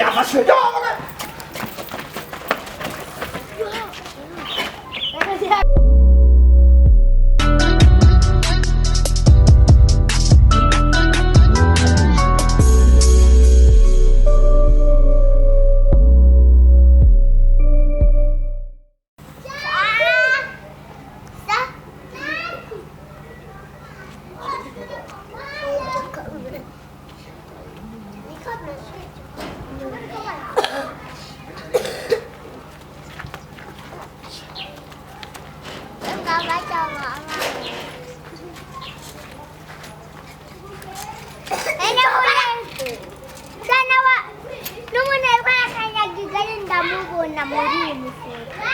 Yafashwe. Ndamubona muri uyu mufuka.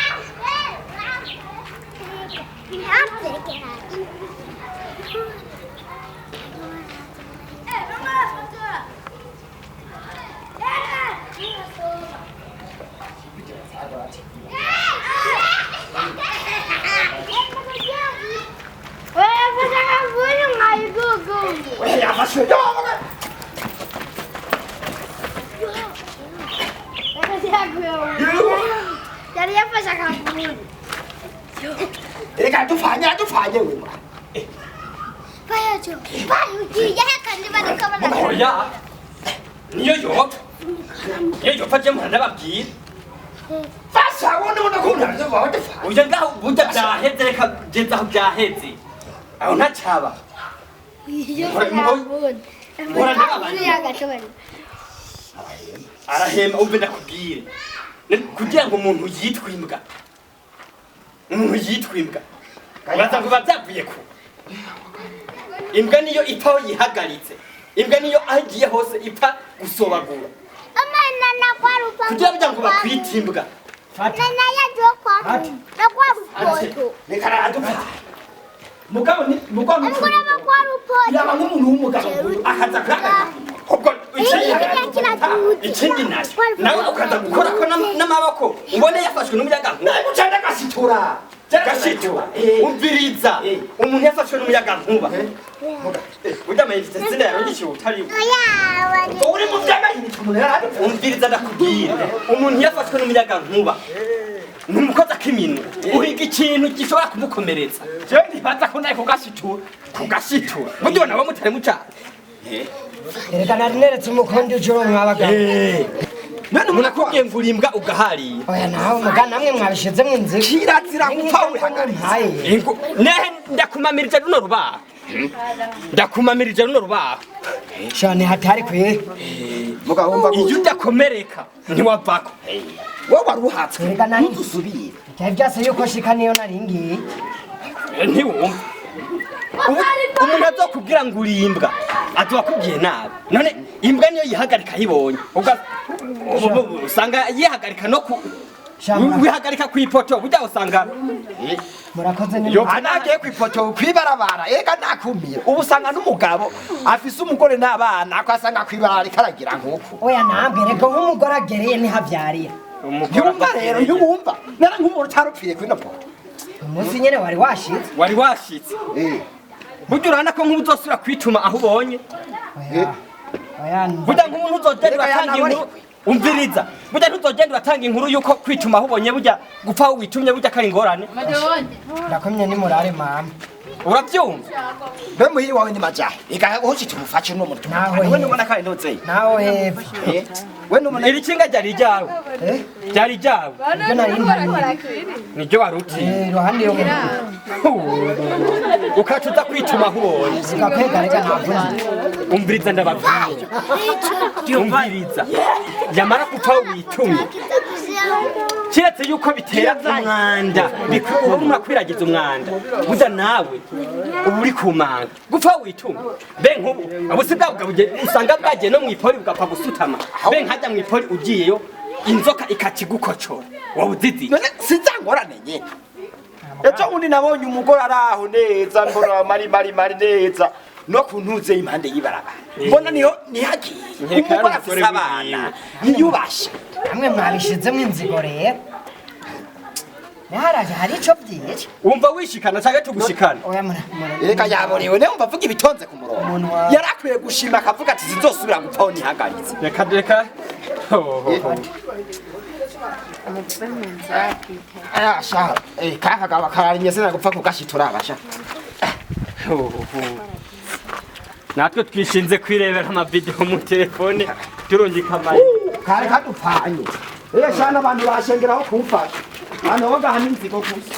Yafashwe. Yari yafashe akaguru. Reka dufanye adufanye wewe. Oya, niyo yopfa, niyo yopfa je mpora ndababwira. Fasha wone ubona ko ntabyo badufanye. Uja ngaho burya byaheze, reka geza aho byaheze, aho ntacaba. Arahema. Umve ndakubwire, kugira ngo umuntu yitwe imbwa, umuntu yitwe imbwa, uraza ngo biba byavuye ku imbwa. Niyo ipfa aho yihagaritse, imbwa niyo aho igiye hose ipfa gusobagura kugira ngo bakwite imbwa. Reka adufanye. Mugabo ni mugabo ni yaba nk'umuntu w'umugabo akaza kuhagarika. Ubwo ikindi nacyo, nawe ukaza gukora ko n'amaboko ubone yafashwe n'umuyaga nkuba. Nawe guca ndagasitura. Gashitura, umviriza, umuntu yafashwe n'umuyaga nkuba burya amayinite zina yarongishiwe utari Uri mu by'amayinite umuntu yaradupfa. Umviriza ndakubwira, umuntu yafashwe n'umuyaga nkuba ni umukozi ak'iminwe uhiga ikintu gishobora kumukomeretsa. Jewe ntibaza ko nawe kugashitura. Kugashitura burya nabo mutari mucana. Erega nari neretse umukondi ujoro mwabagabo. None umuntu akubwiye ngo uri imbwa ugaharira. Oya nawe muga namwe mwabishizemwo inzigo. Kirazira gupfa wihagaritse. Haye. Nehe ndakumamirije runo rubaho, ndakumamirije runo rubaho. Shane hatari kwe. Mugabo wumva ko Iyo udakomereka ntiwavako. wowe wari uhatswe. Erega nari Ntudusubire. byari byase yuko shika niyo nari ngiye. Ntiwumva. Umuntu azokubwira ngo uri imbwa azoba akubwiye nabi. None imbwa niyo yihagarika ayibonye. Usanga yihagarika no ku Shama. wihagarika ku ipoto burya usanga Murakoze ni. Yo. Anagiye kwipoto kwibarabara ega nakumira. Ubu usanga n'umugabo afise umugore n'abana akasanga kwibarabara ikaragira nk'uku. Oya nambwe reka nk'umugore agereye nihavyarira. Ntiwumva rero, ntiwumva nara nk'umuntu utarupfiye kwino poto. Umunsi nyene wari washitse. Wari washitse. Burya urabona ko nk'ubu uzosubira kwituma aho ubonye. Oya. Oya. Burya nk'umuntu uzogenda Reka uratanga yanabone. inkuru, umviriza, burya ntuzogenda uratanga inkuru yuko kwituma aho ubonye, burya gupfa aho witumye burya kari ingorane. Ndakomye ni murare mama. Urabyumva? Mbe muhiri wawe ni majahe ega hoshi tumufashe no muntu. Naho We he. nubona kandi ntuzeye. Naho hepfo. We nubona Iri kinga ryari iryawe? Eh? Ryari iryawe? Ibyo nari ntiye. Niryo wari utiye. Eh, iruhande yo Ukaca uza kwituma aho ubonye. Ugakwega reka ntavuze. Umviriza ndababwira, umviriza, yamara gupfa aho witumye, kiretse yuko bitera umwanda, uba murakwiragiza umwanda, burya nawe uba uri ku manga gupfa aho witumye. Be nk'ubu ubu si bwa bugabo usanga bwagiye no mu ipori bugapfa gusutama, be nkajya mu ipori ugiyeyo inzoka ikakigukocora wowe uziziye. None sinzangorane nyene. Ejo bundi nabonye umugore ari aho neza, mbona mari mari mari neza no kuntuze impande y'ibarabara, mbona niho nihagiye. Nkeka Umugore yari afise umugore abana yiyubashe. Namwe mwabishizemwo inzigo rero. Niharaje hari ico vyica. Wumva wishikana canke tugushikana? Oya mura mura. Reka yaborewe niyo mva avuga ibitonze ku murongo. Umuntu wa- Yarakwiye gushima akavuga ati sinzosubira gupfaho nihagaritse. Reka reka. Aya sha, kaka kaba kararimye sinagupfa kugashitura abasha. Natwe twishinze kwirebera amavideo mu telefone turungika amayi. Kare kadupfanye. Sha n'abantu bashengeraho kumfasha. Abantu bogaha n'inzigo gusa.